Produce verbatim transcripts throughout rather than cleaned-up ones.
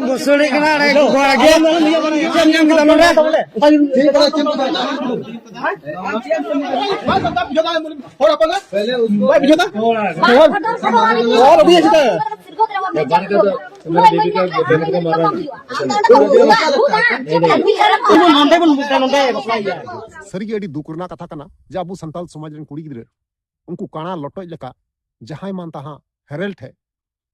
ᱵᱩᱥᱩᱲᱤ ᱠᱟᱱᱟ ᱚᱸᱰᱮ ᱜᱚᱲᱟ ᱜᱮ᱾ ᱪᱮᱫ ᱮᱢ ᱧᱟᱢ ᱠᱮᱫᱟ ᱱᱚᱰᱮ? ᱦᱚᱲ ᱦᱚᱯᱚᱱ ᱵᱟᱭ ᱵᱩᱡᱷᱟᱹᱣ ᱫᱟ? ᱦᱚᱲ ᱟᱹᱰᱤ ᱟᱥᱮ ᱫᱟ᱾ ᱱᱚᱰᱮ ᱵᱚᱱ ᱵᱩᱡᱷᱟᱹᱣ, ᱱᱚᱰᱮ ᱵᱟᱯᱞᱟᱭ ᱜᱮᱭᱟ᱾ ᱥᱟᱹᱨᱤᱜᱮ ᱟᱹᱰᱤ ᱫᱩᱠ ᱨᱮᱱᱟᱜ ᱠᱟᱛᱷᱟ ᱠᱟᱱᱟ ᱡᱮ ᱟᱵᱚ ᱥᱟᱱᱛᱟᱞ ᱥᱚᱢᱟᱡᱽ ᱨᱮᱱ ᱠᱩᱲᱤ ᱜᱤᱫᱽᱨᱟᱹ ᱩᱱᱠᱩ ᱠᱟᱬᱟ ᱞᱚᱴᱚᱡ ᱞᱮᱠᱟ ᱡᱟᱦᱟᱸᱭ ᱢᱟᱱ ᱛᱟᱦᱟᱸ ᱦᱮᱨᱮᱞ ᱴᱷᱮᱡ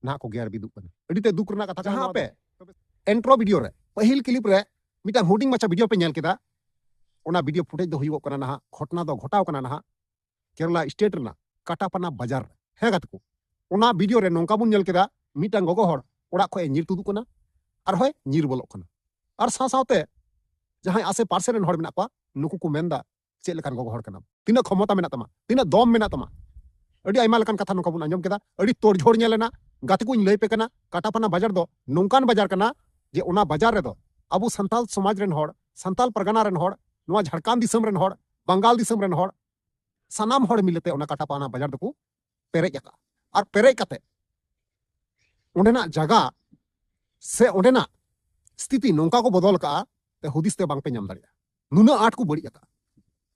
ᱱᱟᱦᱟᱜ ᱠᱚ ᱜᱮᱨ ᱵᱤᱫᱩᱜ ᱠᱟᱱᱟ᱾ ᱟᱹᱰᱤ ᱛᱮ ᱫᱩᱠ ᱨᱮᱱᱟᱜ ᱠᱟᱛᱷᱟ ᱠᱟᱱᱟ᱾ ᱡᱟᱦᱟᱸ ᱱᱚᱣᱟ ᱟᱯᱮ ᱫᱚ ᱮᱱᱴᱨᱳ ᱵᱷᱤᱰᱤᱭᱳ ᱨᱮ, ᱯᱟᱹᱦᱤᱞ ᱠᱞᱤᱯ ᱨᱮ ᱢᱤᱫᱴᱟᱝ ᱦᱩᱰᱤᱧ ᱢᱟᱪᱷᱟ ᱵᱷᱤᱰᱤᱭᱳ ᱯᱮ ᱧᱮᱞ ᱠᱮᱫᱟ, ᱚᱱᱟ ᱵᱷᱤᱰᱤᱭᱳ ᱯᱷᱩᱴᱮᱡᱽ ᱫᱚ ᱦᱩᱭᱩᱜᱚᱜ ᱠᱟᱱᱟ ᱱᱟᱦᱟᱜ, ᱜᱷᱚᱴᱱᱟ ᱫᱚ ᱜᱷᱚᱴᱟᱣ ᱠᱟᱱᱟ ᱱᱟᱦᱟᱜ ᱠᱮᱨᱟᱞᱟ ᱥᱴᱮᱴ ᱨᱮᱱᱟᱜ ᱠᱟᱴᱟᱯᱟᱱᱟ ᱵᱟᱡᱟᱨ ᱨᱮ᱾ ᱦᱮᱸ ᱜᱟᱛᱮ ᱠᱚ, ᱚᱱᱟ ᱵᱷᱤᱰᱤᱭᱳ ᱨᱮ ᱱᱚᱝᱠᱟ ᱵᱚᱱ ᱧᱮᱞ ᱠᱮᱫᱟ, ᱢᱤᱫᱴᱟᱝ ᱜᱚᱜᱚ ᱦᱚᱲ ᱚᱲᱟᱜ ᱠᱷᱚᱡ ᱮ ᱧᱤᱨ ᱛᱩᱫᱩᱜ ᱠᱟᱱᱟ ᱟᱨ ᱦᱚᱸᱭ ᱧᱤᱨ ᱵᱚᱞᱚᱜ ᱠᱟᱱᱟ᱾ ᱟᱨ ᱥᱟᱶ ᱥᱟᱶᱛᱮ ᱡᱟᱦᱟᱸᱭ ᱟᱥᱮ ᱯᱟᱥᱮ ᱨᱮᱱ ᱦᱚᱲ ᱢᱮᱱᱟᱜ ᱠᱚᱣᱟ, ᱱᱩᱠᱩ ᱠᱚ ᱢᱮᱱᱫᱟ, "ᱪᱮᱫ ᱞᱮᱠᱟᱱ ᱜᱚᱜᱚ ᱦᱚᱲ ᱠᱟᱱᱟᱢ? ᱛᱤᱱᱟᱹᱜ ᱠᱷᱚᱢᱚᱛᱟ ᱢᱮᱱᱟᱜ ᱛᱟᱢᱟ? ᱛᱤᱱᱟᱹᱜ ᱫᱚᱢ ᱢᱮᱱᱟᱜ ᱛᱟᱢᱟ?" ᱟᱹᱰᱤ ᱟᱭᱢᱟ ᱞᱮᱠᱟᱱ ᱠᱟᱛᱷᱟ ᱱᱚᱝᱠᱟ ᱵᱚᱱ ᱟᱸᱡᱚᱢ ᱠᱮᱫᱟ᱾ ᱟᱹᱰᱤ ᱛᱳᱲᱡᱷᱳᱲ ᱧᱮᱞ ᱮᱱᱟ᱾ ᱜᱟᱛᱮ ᱠᱚᱧ ᱞᱟᱹᱭ ᱯᱮ ᱠᱟᱱᱟ, ᱠᱟᱴᱟᱯᱟᱱᱟ ᱵᱟᱡᱟᱨ ᱫᱚ ᱱᱚᱝᱠᱟᱱ ᱵᱟᱡᱟᱨ ᱠᱟᱱᱟ ᱡᱮ ᱚᱱᱟ ᱵᱟᱡᱟᱨ ᱨᱮᱫᱚ ᱟᱵᱚ ᱥᱟᱱᱛᱟᱞ ᱥᱚᱢᱟᱡᱽ ᱨᱮᱱ ᱦᱚᱲ, ᱥᱟᱱᱛᱟᱞ ᱯᱟᱨᱜᱟᱱᱟ ᱨᱮᱱ ᱦᱚᱲ, ᱱᱚᱣᱟ ᱡᱷᱟᱲᱠᱷᱚᱸᱰ ᱫᱤᱥᱚᱢ ᱨᱮᱱ ᱦᱚᱲ, ᱵᱟᱝᱜᱟᱞ ᱫᱤᱥᱚᱢ ᱨᱮᱱ ᱦᱚᱲ, ᱥᱟᱱᱟᱢ ᱦᱚᱲ ᱢᱤᱞᱮᱛᱮ ᱚᱱᱟ ᱠᱟᱴᱟᱯᱟᱱᱟ ᱵᱟᱡᱟᱨ ᱫᱚᱠᱚ ᱯᱮᱨᱮᱡ ᱟᱠᱟᱫᱼᱟ᱾ ᱟᱨ ᱯᱮᱨᱮᱡ ᱠᱟᱛᱮ ᱚᱸᱰᱮᱱᱟᱜ ᱡᱟᱭᱜᱟ ᱥᱮ ᱚᱸᱰᱮᱱᱟᱜ ᱥᱛᱷᱤᱛᱤ ᱱᱚᱝᱠᱟ ᱠᱚ ᱵᱚᱫᱚᱞ ᱟᱠᱟᱫᱼᱟ, ᱛᱮ ᱦᱩᱫᱤᱥ ᱛᱮ ᱵᱟᱝᱯᱮ ᱧᱟᱢ ᱫᱟᱲᱮᱭᱟᱜᱼᱟ᱾ ᱱᱩᱱᱟᱹᱜ ᱟᱸᱴ ᱠᱚ ᱵᱟᱹᱲᱤᱡ ᱟᱠᱟᱫᱼᱟ᱾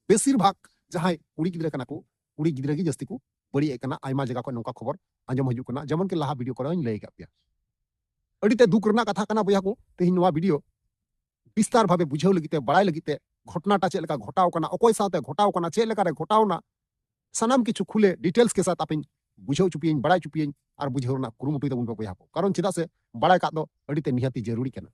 ᱵᱮᱥᱤᱨ ᱵᱷᱟᱜᱽ ᱡᱟᱦᱟᱸᱭ ᱠᱩᱲᱤ ᱜᱤᱫᱽᱨᱟᱹ ᱠᱟᱱᱟ ᱠᱚ, ᱠᱩᱲᱤ ᱜᱤᱫᱽᱨᱟᱹ ᱜᱮ ᱡᱟᱹᱥᱛᱤ ᱠᱚ ᱵᱟᱹᱲᱤᱡ ᱮᱫ ᱠᱟᱱᱟ᱾ ᱟᱭᱢᱟ ᱡᱟᱭᱜᱟ ᱠᱷᱚᱱ ᱱᱚᱝᱠᱟ ᱠᱷᱚᱵᱚᱨ ᱟᱸᱡᱚᱢ ᱦᱤᱡᱩᱜ ᱠᱟᱱᱟ, ᱡᱮᱢᱚᱱ ᱠᱤ ᱞᱟᱦᱟ ᱵᱷᱤᱰᱤᱭᱳ ᱠᱚᱨᱮ ᱦᱚᱸᱧ ᱞᱟᱹᱭ ᱟᱠᱟᱫ ᱯᱮᱭᱟ᱾ ᱟᱹᱰᱤ ᱛᱮ ᱫᱩᱠ ᱨᱮᱱᱟᱜ ᱠᱟᱛᱷᱟ ᱠᱟᱱᱟ ᱵᱚᱭᱦᱟ ᱠᱚ᱾ ᱛᱮᱦᱮᱧ ᱱᱚᱣᱟ ᱵᱷᱤᱰᱤᱭᱳ ᱵᱤᱥᱛᱟᱨ ᱵᱷᱟᱵᱮ ᱵᱩᱡᱷᱟᱹᱣ ᱞᱟᱹᱜᱤᱫ ᱛᱮ, ᱵᱟᱲᱟᱭ ᱞᱟᱹᱜᱤᱫ ᱛᱮ, ᱜᱷᱚᱴᱱᱟᱴᱟ ᱪᱮᱫ ᱞᱮᱠᱟ ᱜᱷᱚᱴᱟᱣ ᱠᱟᱱᱟ, ᱚᱠᱚᱭ ᱥᱟᱶᱛᱮ ᱜᱷᱚᱴᱟᱣ ᱠᱟᱱᱟ, ᱪᱮᱫ ᱞᱮᱠᱟᱨᱮ ᱜᱷᱚᱴᱟᱣ ᱮᱱᱟ, ᱥᱟᱱᱟᱢ ᱠᱤᱪᱷᱩ ᱠᱷᱩᱞᱮ ᱰᱤᱴᱮᱞᱥ ᱠᱮ ᱥᱟᱛᱷ ᱟᱯᱮᱧ ᱵᱩᱡᱷᱟᱹᱣ ᱦᱚᱪᱚ ᱯᱮᱭᱟᱹᱧ, ᱵᱟᱲᱟᱭ ᱦᱚᱪᱚ ᱯᱮᱭᱟᱹᱧ ᱟᱨ ᱵᱩᱡᱷᱟᱹᱣ ᱨᱮᱱᱟᱜ ᱠᱩᱨᱩᱢᱩᱴᱩᱭ ᱛᱟᱵᱚᱱ ᱯᱮ ᱵᱚᱭᱦᱟ ᱠᱚ, ᱠᱟᱨᱚᱱ ᱪᱮᱫᱟᱜ ᱥᱮ ᱵᱟᱲᱟᱭ ᱠᱟᱜ ᱫᱚ ᱟᱹᱰᱤ ᱛᱮ ᱱᱤᱦᱟᱹᱛᱤ ᱡᱟᱹᱨᱩᱲᱤ ᱠᱟᱱᱟ᱾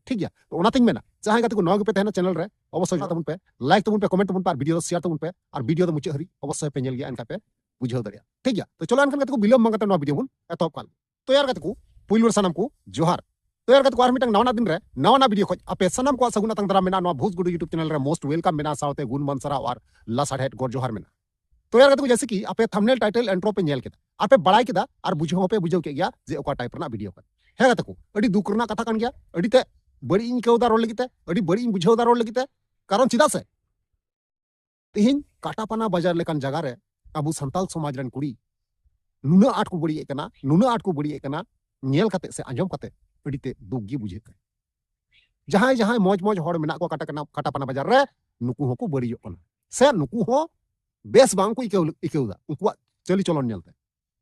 ᱴᱷᱤᱠ ᱜᱮᱭᱟ, ᱛᱚ ᱚᱱᱟᱛᱤᱧ ᱢᱮᱱᱟ ᱡᱟᱦᱟᱸᱭ ᱜᱟᱛᱮ ᱠᱚ ᱱᱚᱣᱟ ᱜᱮᱯᱮ ᱛᱟᱦᱮᱱᱟ ᱪᱮᱱᱮᱞ ᱨᱮ, ᱚᱵᱚᱥᱥᱳᱭ ᱛᱟᱵᱚᱱ ᱯᱮ, ᱞᱟᱭᱤᱠ ᱛᱟᱵᱚᱱ ᱯᱮ, ᱠᱚᱢᱮᱱᱴ ᱛᱟᱵᱚᱱ ᱯᱮ ᱟᱨ ᱵᱷᱤᱰᱤᱭᱳ ᱫᱚ ᱥᱮᱭᱟᱨ ᱛᱟᱵᱚᱱ ᱯᱮ ᱟᱨ ᱵᱷᱤᱰᱤᱭᱳ ᱫᱚ ᱢᱩᱪᱟᱹᱫ ᱦᱟᱹᱨᱤᱡ ᱚᱵᱚᱥᱥᱳᱭ ᱯᱮ ᱧᱮᱞ ᱜᱮᱭᱟ, ᱮᱱᱠᱷᱟᱱ ᱯᱮ ᱵᱩᱡᱷᱟᱹᱣ ᱫᱟᱲᱮᱭᱟᱜᱼᱟ᱾ ᱴᱷᱤᱠ ᱜᱮᱭᱟ, ᱛᱚ ᱪᱚᱞᱚ ᱮᱱᱠᱷᱟᱱ ᱜᱟᱛᱮ ᱠᱚ ᱵᱤᱞᱚᱢ ᱵᱟᱝ ᱠᱟᱛᱮ ᱱᱚᱣᱟ ᱵᱷᱤᱰᱤᱭᱳ ᱵᱚᱱ ᱮᱛᱚᱦᱚᱵ ᱠᱟᱜ ᱞᱮᱜᱮ᱾ ᱛᱚ ᱭᱟᱨ ᱜᱟᱛᱮ ᱠᱚ, ᱯᱩᱭᱞᱩ ᱨᱮ ᱥᱟᱱᱟᱢ ᱠᱚ ᱡᱚᱦᱟᱨ᱾ ᱛᱚ ᱭᱟᱨ ᱜᱟᱛᱮ ᱠᱚ, ᱟᱨ ᱢᱤᱫᱴᱟᱝ ᱱᱟᱣᱟ ᱱᱟᱜ ᱫᱤᱱ ᱨᱮ ᱱᱟᱣᱟ ᱱᱟᱜ ᱵᱷᱤᱰᱤᱭᱳ ᱠᱷᱚᱡ ᱟᱯᱮ ᱥᱟᱱᱟᱢ ᱠᱚᱣᱟᱜ ᱥᱟᱹᱜᱩᱱ ᱟᱛᱟᱝ ᱫᱟᱨᱟᱢ ᱢᱮᱱᱟᱜᱼᱟ᱾ ᱱᱚᱣᱟ ᱵᱷᱩᱥ ᱜᱩᱰᱩ YouTube ᱪᱮᱱᱮᱞ ᱨᱮ most welcome ᱢᱮᱱᱟᱜᱼᱟ, ᱥᱟᱶᱛᱮ ᱜᱩᱱ ᱢᱟᱱ ᱥᱟᱨᱦᱟᱣ ᱟᱨ ᱞᱟᱥᱟᱲᱦᱮᱫ ᱜᱚᱰ ᱡᱚᱦᱟᱨ ᱢᱮᱱᱟᱜᱼᱟ᱾ ᱛᱚ ᱭᱟᱨ ᱜᱟᱛᱮ ᱠᱚ, ᱡᱮᱭᱥᱮ ᱠᱤ ᱟᱯᱮ ᱛᱷᱟᱢᱵᱱᱮᱞ, ᱴᱟᱭᱴᱮᱞ, ᱤᱱᱴᱨᱳ ᱯᱮ ᱧᱮᱞ ᱠᱮᱫᱟ, ᱟᱯᱮ ᱵᱟᱲᱟᱭ ᱠᱮᱫᱟ ᱟᱨ ᱵᱩᱡᱷᱟᱹᱣ ᱦᱚᱸᱯᱮ ᱵᱩᱡᱷᱟᱹᱣ ᱠᱮᱫ ᱜᱮᱭᱟ ᱡᱮ ᱚᱠᱟ ᱴᱟᱭᱤᱯ ᱨᱮᱱᱟᱜ ᱵᱷᱤᱰᱤᱭᱳ ᱠᱟᱱᱟ᱾ ᱦᱮᱸ ᱜᱟᱛᱮ ᱠᱚ, ᱟᱹᱰᱤ ᱫᱩᱠ ᱨᱮᱱᱟᱜ ᱠᱟᱛᱷᱟ ᱠᱟᱱ ᱜᱮᱭᱟ, ᱟᱹᱰᱤ ᱛᱮ ᱵᱟᱹᱲᱤᱡ ᱤᱧ ᱟᱹᱭᱠᱟᱹᱣ ᱮᱫᱟ ᱨᱚᱲ ᱞᱟᱹᱜᱤᱫ ᱛᱮ, ᱟᱹᱰᱤ ᱵᱟᱹᱲᱤᱡ ᱤᱧ ᱵᱩᱡᱷᱟᱹᱣ ᱮᱫᱟ ᱨᱚᱲ ᱞᱟᱹᱜᱤᱫ ᱛᱮ᱾ ᱠᱟᱨᱚᱱ ᱪᱮᱫᱟᱜ ᱥᱮ ᱛᱮᱦᱮᱧ ᱠᱟᱴᱟᱯᱟᱱᱟ ᱵᱟᱡᱟᱨ ᱞᱮᱠᱟᱱ ᱡᱟᱭᱜᱟ ᱨᱮ ᱟᱵᱚ ᱥᱟᱱᱛᱟᱞ ᱥᱚᱢᱟᱡᱽ ᱨᱮᱱ ᱠᱩᱲᱤ ᱱᱩᱱᱟᱹᱜ ᱟᱸᱴ ᱠᱚ ᱵᱟᱹᱲᱤᱡ ᱮᱫ ᱠᱟᱱᱟ, ᱱᱩᱱᱟᱹᱜ ᱟᱸᱴ ᱠᱚ ᱵᱟᱹᱲᱤᱡ ᱮᱫ ᱠᱟᱱᱟ᱾ ᱧᱮᱞ ᱠᱟᱛᱮ ᱥᱮ ᱟᱸᱡᱚᱢ ᱠᱟᱛᱮ ᱟᱹᱰᱤ ᱛᱮ ᱫᱩᱠ ᱜᱮ ᱵᱩᱡᱷᱟᱹᱜ ᱠᱟᱱᱟ᱾ ᱡᱟᱦᱟᱸᱭ ᱡᱟᱦᱟᱸᱭ ᱢᱚᱡᱽ ᱢᱚᱡᱽ ᱦᱚᱲ ᱢᱮᱱᱟᱜ ᱠᱚᱣᱟ ᱠᱟᱴᱟ-, ᱠᱟᱴᱟᱯᱟᱱᱟ ᱵᱟᱡᱟᱨ ᱨᱮ, ᱱᱩᱠᱩ ᱦᱚᱸᱠᱚ ᱵᱟᱹᱲᱤᱡᱚᱜ ᱠᱟᱱᱟ, ᱥᱮ ᱱᱩᱠᱩ ᱦᱚᱸ ᱵᱮᱥ ᱵᱟᱝ ᱠᱚ ᱟᱹᱭᱠᱟᱹᱣ, ᱟᱹᱭᱠᱟᱹᱣ ᱮᱫᱟ ᱩᱱᱠᱩᱣᱟᱜ ᱪᱟᱹᱞᱤ ᱪᱚᱞᱚᱱ ᱧᱮᱞᱛᱮ᱾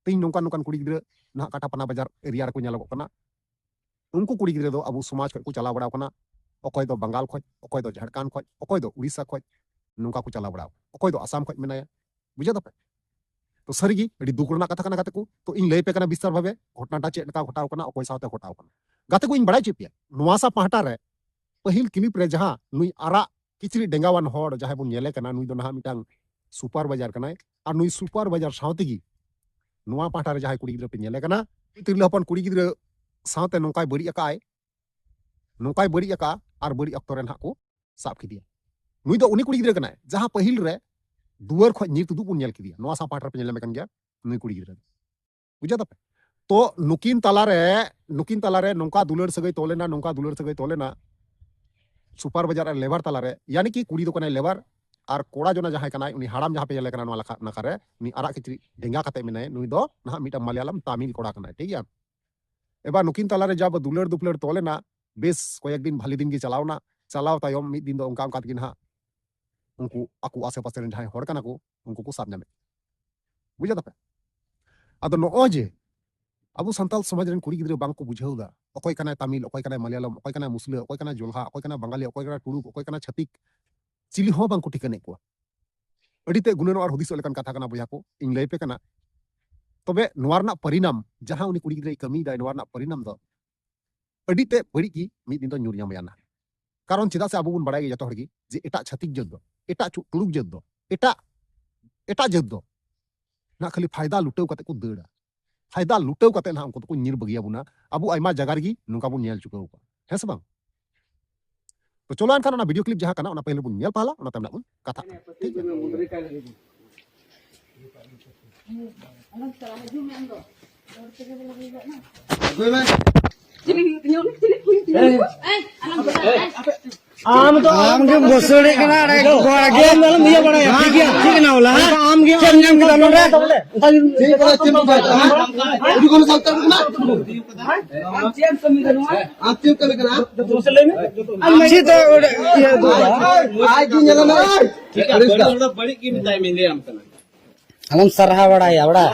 ᱛᱮᱦᱮᱧ ᱱᱚᱝᱠᱟᱱ ᱱᱚᱝᱠᱟᱱ ᱠᱩᱲᱤ ᱜᱤᱫᱽᱨᱟᱹ ᱱᱟᱦᱟᱜ ᱠᱟᱴᱟᱯᱟᱱᱟ ᱵᱟᱡᱟᱨ ᱮᱨᱤᱭᱟ ᱨᱮᱠᱚ ᱧᱮᱞᱚᱜᱚᱜ ᱠᱟᱱᱟ᱾ ᱩᱱᱠᱩ ᱠᱩᱲᱤ ᱜᱤᱫᱽᱨᱟᱹ ᱫᱚ ᱟᱵᱚ ᱥᱚᱢᱟᱡᱽ ᱠᱷᱚᱱ ᱠᱚ ᱪᱟᱞᱟᱣ ᱵᱟᱲᱟᱣ ᱠᱟᱱᱟ, ᱚᱠᱚᱭ ᱫᱚ ᱵᱟᱝᱜᱟᱞ ᱠᱷᱚᱱ, ᱚᱠᱚᱭ ᱫᱚ ᱡᱷᱟᱲᱠᱷᱚᱸᱰ ᱠᱷᱚᱱ, ᱚᱠᱚᱭ ᱫᱚ ᱩᱲᱤᱥᱥᱟ ᱠᱷᱚᱱ, ᱱᱚᱝᱠᱟ ᱠᱚ ᱪᱟᱞᱟᱣ ᱵᱟᱲᱟᱣ ᱠᱟᱱᱟ, ᱚᱠᱚᱭ ᱫᱚ ᱟᱥᱟᱢ ᱠᱷᱚᱱ ᱢᱮᱱᱟᱭᱟ᱾ ᱵᱩᱡᱷᱟᱹᱣ ᱫᱟᱯᱮ? ᱛᱚ ᱥᱟᱹᱨᱤᱜᱮ ᱟᱹᱰᱤ ᱫᱩᱠ ᱨᱮᱱᱟᱜ ᱠᱟᱛᱷᱟ ᱠᱟᱱᱟ ᱜᱟᱛᱮ ᱠᱚ᱾ ᱛᱚ ᱤᱧ ᱞᱟᱹᱭ ᱯᱮ ᱠᱟᱱᱟ ᱵᱤᱥᱛᱟᱨ ᱵᱷᱟᱵᱮ ᱜᱷᱚᱴᱚᱱᱟᱴᱟ ᱪᱮᱫ ᱞᱮᱠᱟ ᱜᱷᱚᱴᱟᱣ ᱠᱟᱱᱟ, ᱚᱠᱚᱭ ᱥᱟᱶᱛᱮ ᱜᱷᱚᱴᱟᱣ ᱠᱟᱱᱟ᱾ ᱜᱟᱛᱮ ᱠᱚ, ᱤᱧ ᱵᱟᱲᱟᱭ ᱦᱚᱪᱚᱭᱮᱫ ᱯᱮᱭᱟ, ᱱᱚᱣᱟ ᱥᱟ ᱯᱟᱦᱴᱟ ᱨᱮ ᱯᱟᱹᱦᱤᱞ ᱠᱞᱤᱯ ᱨᱮ ᱡᱟᱦᱟᱸ ᱱᱩᱭ ᱟᱨᱟᱜ ᱠᱤᱪᱨᱤᱡ ᱰᱮᱸᱜᱟᱣᱟᱱ ᱦᱚᱲ ᱡᱟᱦᱟᱸᱭ ᱵᱚᱱ ᱧᱮᱞᱮ ᱠᱟᱱᱟ, ᱱᱩᱭ ᱫᱚ ᱱᱟᱦᱟᱜ ᱢᱤᱫᱴᱟᱝ ᱥᱩᱯᱟᱨ ᱵᱟᱡᱟᱨ ᱠᱟᱱᱟᱭ᱾ ᱟᱨ ᱱᱩᱭ ᱥᱩᱯᱟᱨ ᱵᱟᱡᱟᱨ ᱥᱟᱶ ᱛᱮᱜᱮ ᱱᱚᱣᱟ ᱯᱟᱦᱴᱟ ᱨᱮ ᱡᱟᱦᱟᱸᱭ ᱠᱩᱲᱤ ᱜᱤᱫᱽᱨᱟᱹ ᱯᱮ ᱧᱮᱞᱮ ᱠᱟᱱᱟ, ᱛᱤᱨᱞᱟᱹ ᱦᱚᱯᱚᱱ ᱠᱩᱲᱤ ᱜᱤᱫᱽᱨᱟᱹ ᱥᱟᱶᱛᱮ ᱱᱚᱝᱠᱟᱭ ᱵᱟᱹᱲᱤᱡ ᱟᱠᱟᱫᱼᱟᱭ, ᱱᱚᱝᱠᱟᱭ ᱵᱟᱹᱲᱤᱡ ᱟᱠᱟᱫᱼᱟ, ᱟᱨ ᱵᱟᱹᱲᱤᱡ ᱚᱠᱛᱚ ᱨᱮ ᱱᱟᱦᱟᱜ ᱠᱚ ᱥᱟᱵ ᱠᱮᱫᱮᱭᱟ᱾ ᱱᱩᱭ ᱫᱚ ᱩᱱᱤ ᱠᱩᱲᱤ ᱜᱤᱫᱽᱨᱟᱹ ᱠᱟᱱᱟᱭ ᱡᱟᱦᱟᱸ ᱯᱟᱹᱦᱤᱞ ᱨᱮ ᱫᱩᱣᱟᱹᱨ ᱠᱷᱚᱱ ᱧᱤᱨ ᱛᱩᱫᱩᱜ ᱵᱚᱱ ᱧᱮᱞ ᱠᱮᱫᱮᱭᱟ᱾ ᱱᱚᱣᱟ ᱥᱟᱶ ᱯᱟᱦᱴᱟ ᱨᱮᱯᱮ ᱧᱮᱞ ᱧᱟᱢᱮ ᱠᱟᱱ ᱜᱮᱭᱟ ᱱᱩᱭ ᱠᱩᱲᱤ ᱜᱤᱫᱽᱨᱟᱹ᱾ ᱵᱩᱡᱷᱟᱹᱣ ᱫᱟᱯᱮ? ᱛᱚ ᱱᱩᱠᱤᱱ ᱛᱟᱞᱟᱨᱮ, ᱱᱩᱠᱤᱱ ᱛᱟᱞᱟᱨᱮ ᱱᱚᱝᱠᱟ ᱫᱩᱞᱟᱹᱲ ᱥᱟᱹᱜᱟᱹᱭ ᱛᱚᱞᱮᱱᱟ, ᱱᱚᱝᱠᱟ ᱫᱩᱞᱟᱹᱲ ᱥᱟᱹᱜᱟᱹᱭ ᱛᱚᱞᱮᱱᱟ ᱥᱩᱯᱟᱨ ᱵᱟᱡᱟᱨ ᱟᱨ ᱞᱮᱵᱟᱨ ᱛᱟᱞᱟᱨᱮ, ᱭᱟᱱᱤ ᱠᱤ ᱠᱩᱲᱤ ᱫᱚ ᱠᱟᱱᱟᱭ ᱞᱮᱵᱟᱨ ᱟᱨ ᱠᱚᱲᱟ ᱡᱚᱱᱟ ᱡᱟᱦᱟᱸᱭ ᱠᱟᱱᱟᱭ ᱩᱱᱤ ᱦᱟᱲᱟᱢ, ᱡᱟᱦᱟᱸ ᱯᱮ ᱧᱮᱞᱮ ᱠᱟᱱᱟ ᱱᱚᱣᱟ ᱞᱟᱠᱷᱟ-, ᱱᱟᱠᱷᱟ ᱨᱮ, ᱩᱱᱤ ᱟᱨᱟᱜ ᱠᱤᱪᱨᱤᱡ ᱰᱮᱸᱜᱟ ᱠᱟᱛᱮ ᱢᱮᱱᱟᱭᱟ, ᱱᱩᱭ ᱫᱚ ᱱᱟᱦᱟᱜ ᱢᱤᱫᱴᱟᱝ ᱢᱟᱞᱭᱟᱞᱟᱢ ᱛᱟᱢᱤᱞ ᱠᱚᱲᱟ ᱠᱟᱱᱟᱭ, ᱴᱷᱤᱠ ᱜᱮᱭᱟ? ᱮᱵᱟᱨ ᱱᱩᱠᱤᱱ ᱛᱟᱞᱟᱨᱮ ᱡᱟ ᱫᱩᱞᱟᱹᱲ ᱫᱩᱯᱞᱟᱹᱲ ᱛᱚᱞᱮᱱᱟ, ᱵᱮᱥ ᱠᱚᱭᱮᱠ ᱫᱤᱱ ᱵᱷᱟᱞᱤ ᱫᱤᱱ ᱜᱮ ᱪᱟᱞᱟᱣᱱᱟ᱾ ᱪᱟᱞᱟᱣ ᱛᱟᱭᱚᱢ ᱢᱤᱫ ᱫᱤᱱ ᱫᱚ ᱚᱱᱠᱟ ᱚᱱᱠᱟ ᱛᱮᱜᱮ ᱱᱟᱦᱟᱜ ᱩᱱᱠᱩ ᱟᱠᱚ ᱟᱥᱮ ᱯᱟᱥᱮ ᱨᱮᱱ ᱡᱟᱦᱟᱸᱭ ᱦᱚᱲ ᱠᱟᱱᱟ ᱠᱚ, ᱩᱱᱠᱩ ᱠᱚ ᱥᱟᱵ ᱧᱟᱢᱮᱫ ᱠᱚᱣᱟ᱾ ᱵᱩᱡᱷᱟᱹᱣ ᱫᱟᱯᱮ? ᱟᱫᱚ ᱱᱚᱜᱼᱚᱭ ᱡᱮ ᱟᱵᱚ ᱥᱟᱱᱛᱟᱲ ᱥᱚᱢᱟᱡᱽ ᱨᱮᱱ ᱠᱩᱲᱤ ᱜᱤᱫᱽᱨᱟᱹ ᱵᱟᱝ ᱠᱚ ᱵᱩᱡᱷᱟᱹᱣ ᱮᱫᱟ, ᱚᱠᱚᱭ ᱠᱟᱱᱟᱭ ᱛᱟᱢᱤᱞ, ᱚᱠᱚᱭ ᱠᱟᱱᱟᱭ ᱢᱟᱞᱭᱟᱞᱚᱢ, ᱚᱠᱚᱭ ᱠᱟᱱᱟᱭ ᱢᱩᱥᱞᱟᱹ, ᱚᱠᱚᱭ ᱠᱟᱱᱟᱭ ᱡᱚᱞᱦᱟ, ᱚᱠᱚᱭ ᱠᱟᱱᱟᱭ ᱵᱟᱝᱜᱟᱞᱤ, ᱚᱠᱚᱭ ᱠᱟᱱᱟᱭ ᱴᱩᱲᱩᱠ, ᱚᱠᱚᱭ ᱠᱟᱱᱟᱭ ᱪᱷᱟᱹᱛᱤᱠ, ᱪᱤᱞᱤ ᱦᱚᱸ ᱵᱟᱝ ᱠᱚ ᱴᱷᱤᱠᱟᱹᱱᱮᱫ ᱠᱚᱣᱟ᱾ ᱟᱹᱰᱤ ᱛᱮ ᱜᱩᱱᱟᱹᱱᱚᱜ ᱟᱨ ᱦᱩᱫᱤᱥᱚᱜ ᱞᱮᱠᱟᱱ ᱠᱟᱛᱷᱟ ᱠᱟᱱᱟ ᱵᱚᱭᱦᱟ ᱠᱚ, ᱤᱧ ᱞᱟᱹᱭ ᱯᱮ ᱠᱟᱱᱟ᱾ ᱛᱚᱵᱮ ᱱᱚᱣᱟ ᱨᱮᱱᱟᱜ ᱯᱚᱨᱤᱱᱟᱢ, ᱡᱟᱦᱟᱸ ᱩᱱᱤ ᱠᱩᱲᱤ ᱜᱤᱫᱽᱨᱟᱹᱭ ᱠᱟᱹᱢᱤᱭᱮᱫᱟᱭ, ᱱᱚᱣᱟ ᱨᱮᱱᱟᱜ ᱯᱚᱨᱤᱱᱟᱢ ᱫᱚ ᱟᱹᱰᱤ ᱛᱮ ᱵᱟᱹᱲᱤᱡ ᱜᱮ ᱢᱤᱫ ᱫᱤᱱ ᱫᱚ ᱧᱩᱨ ᱧᱟᱢᱮᱭᱟ ᱱᱟᱦᱟᱜ᱾ ᱠᱟᱨᱚᱱ ᱪᱮᱫᱟᱜ ᱥᱮ ᱟᱵᱚ ᱵᱚᱱ ᱵᱟᱲᱟᱭ ᱜᱮᱭᱟ ᱡᱚᱛᱚ ᱦᱚᱲ ᱜᱮ ᱡᱮ ᱮᱴᱟᱜ ᱪᱷᱟᱹᱛᱤᱠ ᱡᱟᱹᱛ ᱫᱚ, ᱮᱴᱟᱜ ᱪᱩ-, ᱛᱩᱲᱩᱠ ᱡᱟᱹᱛ ᱫᱚ, ᱮᱴᱟᱜ, ᱮᱴᱟᱜ ᱡᱟᱹᱛ ᱫᱚ ᱱᱟᱦᱟᱜ ᱠᱷᱟᱹᱞᱤ ᱯᱷᱟᱭᱫᱟ ᱞᱩᱴᱟᱹᱣ ᱠᱟᱛᱮ ᱠᱚ ᱫᱟᱹᱲᱟ᱾ ᱯᱷᱟᱭᱫᱟ ᱞᱩᱴᱟᱹᱣ ᱠᱟᱛᱮ ᱱᱟᱦᱟᱜ ᱩᱱᱠᱩ ᱫᱚᱠᱚ ᱧᱤᱨ ᱵᱟᱹᱜᱤᱭᱟᱵᱚᱱᱟ᱾ ᱟᱵᱚ ᱟᱭᱢᱟ ᱡᱟᱭᱜᱟ ᱨᱮᱜᱮ ᱱᱚᱝᱠᱟ ᱵᱚᱱ ᱧᱮᱞ ᱪᱩᱠᱟᱹᱣ ᱠᱟᱜᱼᱟ, ᱦᱮᱸ ᱥᱮ ᱵᱟᱝ? ᱛᱚ ᱪᱚᱞᱚ ᱮᱱᱠᱷᱟᱱ ᱚᱱᱟ ᱵᱷᱤᱰᱤᱭᱳ ᱠᱞᱤᱯ ᱡᱟᱦᱟᱸ ᱠᱟᱱᱟ, ᱚᱱᱟ ᱯᱟᱹᱦᱤᱞ ᱵᱚᱱ ᱧᱮᱞ ᱯᱟᱦᱞᱟ, ᱚᱱᱟ ᱛᱟᱭᱚᱢ ᱱᱟᱜ ᱵᱚᱱ ᱠᱟᱛᱷᱟᱜ ᱠᱟᱱᱟ, ᱴᱷᱤᱠ ᱜᱮᱭᱟ? ᱟᱹᱜᱩᱭ ᱢᱮ᱾ ᱪᱤᱞᱤ ᱦᱩᱭᱩᱜ ᱛᱤᱧᱟ ᱩᱱᱤ? ᱪᱤᱞᱤ ᱦᱩᱭᱩᱜ ᱛᱤᱧᱟ? ᱮᱭ, ᱟᱞᱚᱢ ᱪᱟᱞᱟᱜᱼᱟ, ᱮᱭ᱾ ᱟᱢ ᱫᱚ ᱟᱢ ᱜᱮᱢ ᱵᱚᱥᱚᱲᱮ ᱠᱟᱱᱟ, ᱟᱲᱟᱜ ᱠᱚ ᱟᱲᱟᱜ ᱜᱮ᱾ ᱟᱞᱚᱢ ᱤᱭᱟᱹ ᱵᱟᱲᱟᱭᱟ, ᱴᱷᱤᱠ ᱜᱮᱭᱟ, ᱴᱷᱤᱠ ᱱᱟ ᱵᱚᱞᱮ, ᱦᱮᱸ? ᱟᱢ ᱜᱮ ᱪᱮᱫ ᱮᱢ ᱧᱟᱢ ᱠᱮᱫᱟ ᱱᱚᱰᱮ? ᱪᱮᱫ ᱠᱚ ᱪᱮᱫ ᱠᱚ ᱵᱟᱭ ᱛᱟᱦᱮᱸ? ᱩᱰᱩᱠ ᱠᱚ ᱥᱟᱱᱛᱟᱲ ᱠᱚ ᱢᱟ᱾ ᱟᱢ ᱪᱮᱫ ᱮᱢ ᱠᱟᱹᱢᱤ ᱠᱟᱱᱟ? ᱟᱢ ᱪᱮᱫ ᱮᱢ ᱠᱟᱹᱢᱤ ᱠᱟᱱᱟ? ᱟᱢ ᱪᱮᱫ ᱫᱚ ᱚᱸᱰᱮ ᱤᱭᱟᱹ ᱫᱚ ᱟᱡ ᱜᱮ ᱧᱮᱞ ᱢᱮ᱾ ᱴᱷᱤᱠ ᱜᱮᱭᱟ, ᱵᱟᱹᱲᱤᱡ ᱦᱚᱲ ᱫᱚ ᱵᱟᱹᱲᱤᱡ ᱜᱮ ᱢᱮᱛᱟᱭ ᱢᱮ, ᱞᱟᱹᱭ ᱟᱢ ᱠᱟᱱᱟ᱾ ᱟᱞᱚᱢ ᱥᱟᱨᱦᱟᱣ ᱵᱟᱲᱟᱭᱟ, ᱵᱟᱲᱟᱭ᱾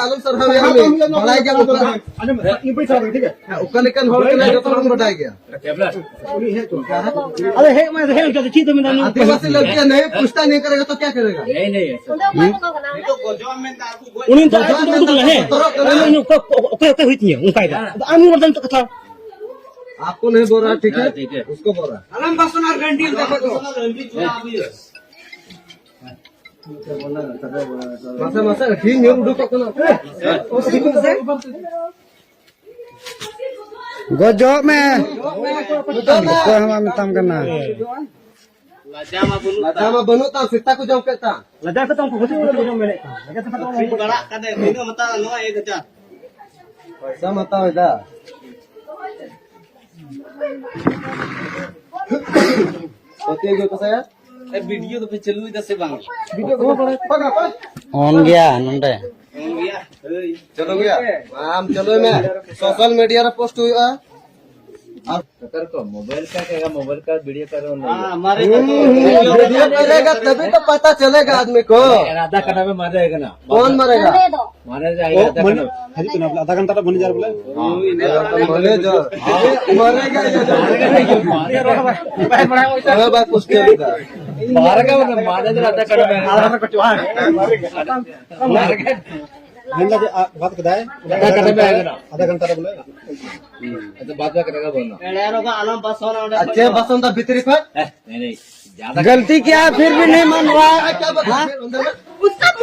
ᱟᱞᱚᱢ ᱥᱟᱨᱦᱟᱣ ᱵᱟᱲᱟᱭᱟ, ᱵᱟᱲᱟᱭ ᱜᱮᱭᱟ᱾ ᱚᱠᱟ ᱞᱮᱠᱟᱱ ᱦᱚᱲ ᱠᱟᱱᱟᱭ, ᱡᱚᱛᱚ ᱦᱚᱲ ᱵᱟᱰᱟᱭ ᱜᱮᱭᱟ᱾ ᱟᱫᱚ ᱦᱮᱡ ᱢᱟ ᱦᱮᱡ ᱦᱚᱪᱚ, ᱪᱮᱫ ᱫᱚ ᱢᱮᱱᱫᱟ ᱱᱩᱭ? ᱟᱹᱫᱤᱵᱟᱹᱥᱤ ᱞᱟᱹᱲᱠᱤᱭᱟ ᱱᱟᱦᱤ ᱯᱩᱪᱷᱛᱟ ᱱᱟᱦᱤ ᱠᱟᱨᱮᱜᱟ ᱛᱚ ᱠᱭᱟ ᱠᱟᱨᱮᱜᱟ? ᱩᱱᱤ ᱫᱚ ᱟᱡ ᱫᱚ ᱫᱩᱲᱩᱵ ᱠᱟᱱᱟᱭ, ᱦᱮᱸ? ᱩᱱᱤ ᱚᱠᱚᱭ, ᱚᱠᱚᱭ, ᱚᱠᱚᱭ ᱦᱩᱭ ᱛᱤᱧᱟᱹ ᱚᱱᱠᱟᱭ ᱫᱟ? ᱟᱫᱚ ᱟᱢ ᱦᱚᱸ ᱵᱟᱨᱫᱷᱟᱣ ᱱᱤᱛᱚᱜ ᱠᱟᱛᱷᱟ᱾ आपको नहीं बोल रहा, ठीक है? उसको बोल रहा। ᱢᱟᱥᱮ, ᱢᱟᱥᱮ, ᱟᱹᱰᱤ ᱧᱩᱨ ᱩᱰᱩᱠᱚᱜ ᱠᱟᱱᱟ᱾ ᱜᱚᱡᱚᱜ ᱢᱮ᱾ ᱚᱠᱚᱭ ᱦᱚᱸ ᱵᱟᱭ ᱢᱮᱛᱟᱢ ᱠᱟᱱᱟ᱾ ᱞᱟᱡᱟ ᱢᱟ ᱵᱟᱹᱱᱩᱜ ᱞᱟᱡᱟ ᱢᱟ ᱵᱟᱹᱱᱩᱜ ᱛᱟᱢ, ᱥᱮᱛᱟ ᱠᱚ ᱡᱚᱢ ᱠᱮᱫ ᱛᱟᱢ᱾ ᱞᱟᱡᱟ ᱠᱟᱛᱮ ᱩᱱᱠᱩ ᱜᱩᱡᱩᱜ ᱜᱩᱡᱩᱜ ᱠᱚ ᱡᱚᱢ ᱢᱮᱱᱮᱫ ᱠᱟᱱ᱾ ᱞᱟᱡᱟ ᱠᱟᱛᱮ ᱟᱹᱠᱷᱨᱤᱧ ᱵᱟᱲᱟᱜ ᱠᱟᱱᱟ, ᱛᱤᱱᱟᱹᱜ ᱮᱢ ᱦᱟᱛᱟᱣᱟ? ᱱᱚᱣᱟ ᱮᱠ ᱦᱟᱡᱟᱨ᱾ ᱯᱚᱭᱥᱟᱢ ᱦᱟᱛᱟᱣ ᱮᱫᱟ᱾ ᱯᱟᱹᱛᱭᱟᱹᱣ ᱜᱮ ᱯᱚᱭᱥᱟ ᱭᱟ? ᱮ, ᱵᱷᱤᱰᱤᱭᱳ ᱫᱚᱯᱮ ᱪᱟᱹᱞᱩᱭᱮᱫᱟ ᱥᱮ ᱵᱟᱝ? ᱵᱷᱤᱰᱤᱭᱳ ᱫᱚ ᱵᱟᱝ ᱯᱟᱜᱟ, ᱯᱟᱜᱟ᱾ ᱚᱱ ᱜᱮᱭᱟ ᱱᱚᱰᱮ᱾ ᱚᱱ ᱜᱮᱭᱟ, ᱦᱳᱭ᱾ ᱪᱟᱹᱞᱩ ᱜᱮᱭᱟ? ᱟᱢ ᱪᱟᱹᱞᱩᱭ ᱢᱮ᱾ ᱥᱳᱥᱟᱞ ᱢᱤᱰᱤᱭᱟ ᱨᱮ ᱯᱳᱥᱴ ᱦᱩᱭᱩᱜᱼᱟ᱾ ᱟᱨ ᱱᱮᱛᱟᱨ ᱠᱚ ᱢᱳᱵᱟᱭᱤᱞ ᱠᱟ ᱠᱮᱜᱟ, ᱢᱳᱵᱟᱭᱤᱞ ᱠᱟ ᱵᱷᱤᱰᱤᱭᱳ ᱠᱟ ᱨᱮ ᱦᱩᱸ, ᱦᱩᱸ, ᱵᱷᱤᱰᱤᱭᱳ ᱠᱟᱨᱮᱜᱟ, ᱛᱟᱵᱷᱤ ᱛᱚ ᱯᱟᱛᱟ ᱪᱟᱞᱮᱜᱟ ᱟᱫᱢᱤ ᱠᱚ᱾ ᱟᱫᱷᱟ ᱠᱟᱴᱟ ᱢᱮ ᱢᱟᱨᱮ ᱠᱟᱱᱟ᱾ ᱠᱚᱱ ᱢᱟᱨᱮᱜᱟ? ᱢᱟᱨᱮ ᱡᱟᱭᱜᱟ ᱚ, ᱟᱫᱷᱟ ᱢᱟᱱᱮ, ᱠᱟᱴᱟ᱾ ᱦᱤᱡᱩᱜ ᱠᱟᱱᱟ, ᱵᱚᱞᱮ, ᱟᱫᱷᱟ ᱜᱷᱚᱱᱴᱟ ᱨᱮ ᱵᱚᱱ ᱡᱟᱨ ᱵᱚᱞᱮ᱾ ᱢᱟᱨᱮ ᱡᱟᱭᱜᱟ᱾ ᱢᱟᱨᱮ ᱡᱟᱭᱜᱟ᱾ ᱵᱟᱭ ᱯᱳᱥᱴ ᱠᱮᱫᱟ᱾ ᱢᱟᱨᱮ ᱠᱟ ᱵᱚᱞᱮ, ᱢᱟᱨᱮ ᱡᱟᱭᱜᱟ ᱟᱫᱷᱟ ᱠᱟᱴᱟ ᱢᱮ᱾ ᱟᱫᱷᱟ ᱠᱟᱴᱟ ᱢᱮ᱾ ᱢᱮᱱᱫᱟ ᱡᱮ, ᱟ, ᱵᱟᱫ ᱠᱮᱫᱟᱭ᱾ ᱟᱫᱷᱟ ᱜᱷᱚᱱᱴᱟ ᱨᱮ ᱵᱚᱞᱮ᱾ ᱦᱩᱸ᱾ ᱟᱪᱪᱷᱟ, ᱵᱟᱫ ᱵᱟᱫ ᱠᱟᱛᱮ ᱵᱚᱞ ᱱᱟ᱾ ᱮᱲᱮ ᱟᱨᱚ ᱵᱟ-, ᱟᱞᱚᱢ ᱯᱟᱥᱚᱱᱟ ᱚᱸᱰᱮ᱾ ᱟᱪᱪᱷᱟ, ᱯᱟᱥᱚᱱ ᱫᱟ ᱵᱷᱤᱛᱨᱤ ᱠᱷᱚᱡ? ᱮ, ᱱᱮ, ᱱᱮ, ᱡᱟᱫᱟ ᱜᱟᱞᱛᱤ ᱠᱤᱭᱟ, ᱯᱷᱤᱨ ᱵᱷᱤ ᱱᱟᱦᱤ ᱢᱟᱱ ᱨᱟᱦᱟ᱾ ᱠᱭᱟ ᱵᱟᱛ ᱦᱮᱸ?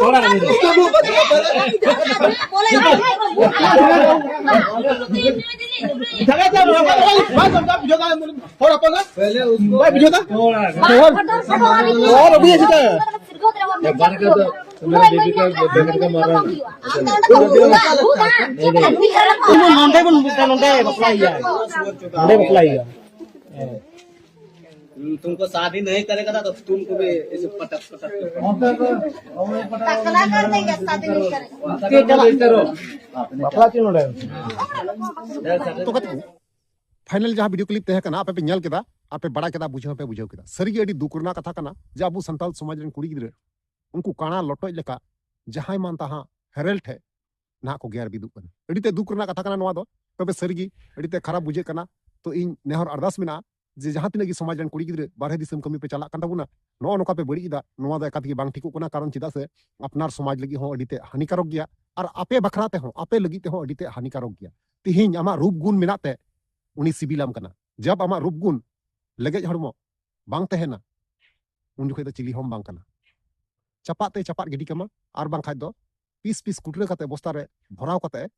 ᱠᱟᱨ ᱨᱮ ᱦᱩᱸ᱾ ᱩᱥᱠᱟ ᱢᱩᱸᱦ ᱵᱟᱸᱫ ᱠᱟᱨ ᱨᱮ᱾ ᱡᱟᱜᱟ ᱪᱟᱞ ᱨᱟᱦᱟ ᱦᱟᱭ, ᱵᱟᱭ ᱥᱚᱢᱡᱷᱟ, ᱵᱩᱡᱷᱟᱹᱣ ᱫᱟ, ᱛᱷᱚᱲᱟ ᱯᱟᱜᱟ᱾ ᱯᱮᱦᱞᱮ ᱩᱥᱠᱚ ᱵᱟᱭ ᱵᱩᱡᱷᱟᱹᱣ ᱫᱟ? ᱯᱷᱚᱨ ᱟᱵᱷᱤ ᱮᱥᱮ ᱠᱟ ᱦᱮ? ᱮ, ᱵᱟᱨ ᱠᱟ ᱫᱚ ᱛᱩᱢᱦᱟᱨᱟ ᱵᱤᱵᱤ ᱠᱟ ᱵᱮᱴᱟ ᱠᱟ ᱢᱟᱨᱟ ᱦᱩᱭᱩᱜᱼᱟ᱾ ᱱᱚᱰᱮ ᱵᱚᱱ ᱵᱩᱡᱷᱟᱹᱣ, ᱱᱚᱰᱮ ᱵᱟᱯᱞᱟ ᱦᱩᱭᱩᱜᱼᱟ᱾ ᱱᱚᱰᱮ ᱵᱟᱯᱞᱟ ᱦᱩᱭᱩᱜᱼᱟ᱾ तुमको शादी नहीं करेगा ना, तो तुमको भी ऐसे पटक पटक के टकला कर देंगे, शादी नहीं करेगा। ᱵᱟᱯᱞᱟ ᱪᱮᱫ ᱱᱚᱰᱮ? ᱛᱚ ᱠᱟᱛᱮ ᱯᱷᱟᱭᱱᱟᱞ ᱡᱟᱦᱟᱸ ᱵᱷᱤᱰᱤᱭᱳ ᱠᱞᱤᱯ ᱛᱟᱦᱮᱸ ᱠᱟᱱᱟ, ᱟᱯᱮ ᱯᱮ ᱧᱮᱞ ᱠᱮᱫᱟ, ᱟᱯᱮ ᱵᱟᱲᱟᱭ ᱠᱮᱫᱟ, ᱵᱩᱡᱷᱟᱹᱣ ᱯᱮ ᱵᱩᱡᱷᱟᱹᱣ ᱠᱮᱫᱟ᱾ ᱥᱟᱹᱨᱤᱜᱮ ᱟᱹᱰᱤ ᱫᱩᱠ ᱨᱮᱱᱟᱜ ᱠᱟᱛᱷᱟ ᱠᱟᱱᱟ ᱡᱮ ᱟᱵᱚ ᱥᱟᱱᱛᱟᱲ ᱥᱚᱢᱟᱡᱽ ᱨᱮᱱ ᱠᱩᱲᱤ ᱜᱤᱫᱽᱨᱟᱹ ᱩᱱᱠᱩ ᱠᱟᱬᱟ ᱞᱚᱴᱚᱡ ᱞᱮᱠᱟ ᱡᱟᱦᱟᱸᱭ ᱢᱟᱱ ᱛᱟᱦᱟᱸ ᱦᱮᱨᱮᱞ ᱴᱷᱮᱡ ᱱᱟᱦᱟᱜ ᱠᱚ ᱜᱮᱨ ᱵᱤᱫᱩᱜ ᱠᱟᱱᱟ᱾ ᱟᱹᱰᱤ ᱛᱮ ᱫᱩᱠ ᱨᱮᱱᱟᱜ ᱠᱟᱛᱷᱟ ᱠᱟᱱᱟ ᱱᱚᱣᱟ ᱫᱚ᱾ ᱛᱚᱵᱮ ᱥᱟᱹᱨᱤᱜᱮ ᱟᱹᱰᱤ ᱛᱮ ᱠᱷᱟᱨᱟᱯ ᱵᱩᱡᱷᱟᱹᱜ ᱠᱟᱱᱟ᱾ ᱛᱚ ᱤᱧ ᱱᱮᱦᱚᱨ ᱟᱨᱫᱟᱥ ᱢᱮᱱᱟᱜᱼᱟ ᱡᱮ ᱡᱟᱦᱟᱸ ᱛᱤᱱᱟᱹᱜ ᱜᱮ ᱥᱚᱢᱟᱡᱽ ᱨᱮᱱ ᱠᱩᱲᱤ ᱜᱤᱫᱽᱨᱟᱹ ᱵᱟᱨᱦᱮ ᱫᱤᱥᱚᱢ ᱠᱟᱹᱢᱤ ᱯᱮ ᱪᱟᱞᱟᱜ ᱠᱟᱱ ᱛᱟᱵᱚᱱᱟ, ᱱᱚᱜᱼᱚ ᱱᱚᱝᱠᱟ ᱯᱮ ᱵᱟᱹᱲᱤᱡ ᱮᱫᱟ, ᱱᱚᱣᱟ ᱫᱚ ᱮᱠᱟᱞ ᱛᱮᱜᱮ ᱵᱟᱝ ᱴᱷᱤᱠᱚᱜ ᱠᱟᱱᱟ᱾ ᱠᱟᱨᱚᱱ ᱪᱮᱫᱟᱜ ᱥᱮ ᱟᱯᱱᱟᱨ ᱥᱚᱢᱟᱡᱽ ᱞᱟᱹᱜᱤᱫ ᱦᱚᱸ ᱟᱹᱰᱤ ᱛᱮ ᱦᱟᱹᱱᱤᱠᱟᱨᱚᱠ ᱜᱮᱭᱟ ᱟᱨ ᱟᱯᱮ ᱵᱟᱠᱷᱨᱟ ᱛᱮᱦᱚᱸ, ᱟᱯᱮ ᱞᱟᱹᱜᱤᱫ ᱛᱮᱦᱚᱸ ᱟᱹᱰᱤ ᱛᱮ ᱦᱟᱹᱱᱤᱠᱟᱨᱚᱠ ᱜᱮᱭᱟ᱾ ᱛᱤᱦᱤᱧ ᱟᱢᱟᱜ ᱨᱩᱯ ᱜᱩᱱ ᱢᱮᱱᱟᱜ ᱛᱮ ᱩᱱᱤ ᱥᱤᱵᱤᱞᱟᱢ ᱠᱟᱱᱟ᱾ ᱡᱟᱵ ᱟᱢᱟᱜ ᱨᱩᱯ ᱜᱩᱱ ᱞᱮᱜᱮᱡ ᱦᱚᱲᱢᱚ ᱵᱟᱝ ᱛᱟᱦᱮᱱᱟ, ᱩᱱ ᱡᱚᱠᱷᱚᱡ ᱫᱚ ᱪᱤᱞᱤ ᱦᱚᱸ ᱵᱟᱝ ᱠᱟᱱᱟ᱾ ᱪᱟᱯᱟᱫ ᱛᱮ ᱪᱟᱯᱟᱫ ᱜᱤᱰᱤ ᱠᱟᱢᱟ, ᱟᱨ ᱵᱟᱝᱠᱷᱟᱡ ᱫᱚ ᱯᱤᱥ ᱯᱤᱥ ᱠᱩᱴᱨᱟᱹ ᱠᱟᱛᱮ ᱵᱚᱥᱛᱟ ᱨᱮ ᱵᱷᱚᱨᱟᱣ ᱠᱟᱛᱮ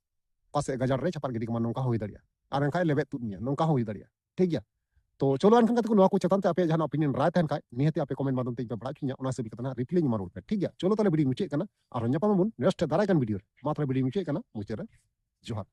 ᱚᱠᱟ ᱥᱮᱫ ᱜᱟᱡᱟᱲ ᱨᱮ ᱪᱟᱯᱟᱫ ᱜᱤᱰᱤ ᱠᱟᱢᱟ, ᱱᱚᱝᱠᱟ ᱦᱚᱸ ᱦᱩᱭ ᱫᱟᱲᱮᱭᱟᱜᱼᱟ᱾ ᱟᱨ ᱮᱱᱠᱷᱟᱡ ᱞᱮᱵᱮᱫ ᱛᱩᱫ ᱢᱮᱭᱟ, ᱱᱚᱝᱠᱟ ᱦᱚᱸ ᱦᱩᱭ ᱫᱟᱲᱮᱭᱟᱜᱼᱟ᱾ ᱴᱷᱤᱠ ᱜᱮᱭᱟ? ᱛᱚ ᱪᱚᱞᱚ ᱮᱱᱠᱷᱟᱱ ᱜᱟᱛᱮ ᱠᱚ, ᱱᱚᱣᱟ ᱠᱚ ᱪᱮᱛᱟᱱ ᱛᱮ ᱟᱯᱮᱭᱟᱜ ᱡᱟᱦᱟᱱᱟᱜ ᱚᱯᱤᱱᱤᱭᱚᱱ ᱨᱟᱭ ᱛᱟᱦᱮᱱ ᱠᱷᱟᱡ ᱱᱤᱦᱟᱹᱛ ᱟᱯᱮ ᱠᱚᱢᱮᱱᱴ ᱢᱟᱫᱽᱫᱷᱚᱢ ᱛᱮ ᱤᱧ ᱯᱮ ᱵᱟᱲᱟᱭ ᱦᱚᱪᱚᱧᱟ, ᱚᱱᱟ ᱦᱤᱥᱟᱹᱵ ᱠᱟᱛᱮ ᱱᱟᱦᱟᱜ ᱨᱤᱯᱞᱟᱭ ᱤᱧ ᱮᱢᱟ ᱨᱩᱣᱟᱹᱲ ᱯᱮ᱾ ᱴᱷᱤᱠ ᱜᱮᱭᱟ? ᱪᱚᱞᱚ ᱛᱟᱦᱞᱮ ᱵᱷᱤᱰᱤᱭᱳ ᱢᱩᱪᱟᱹᱫ ᱠᱟᱱᱟ, ᱟᱨᱦᱚᱸ ᱧᱟᱯᱟᱢ ᱟᱵᱚᱱ ᱱᱮᱠᱥᱴ ᱫᱟᱨᱟᱭ ᱠᱟᱱ ᱵᱷᱤᱰᱤᱭᱳ ᱨᱮ᱾ ᱢᱟ ᱛᱟᱦᱞᱮ ᱵᱷᱤᱰᱤᱭᱳ ᱢᱩᱪᱟᱹᱫ ᱠᱟᱱᱟ, ᱢᱩᱪᱟᱹᱫ ᱨᱮ ᱡᱚᱦᱟᱨ᱾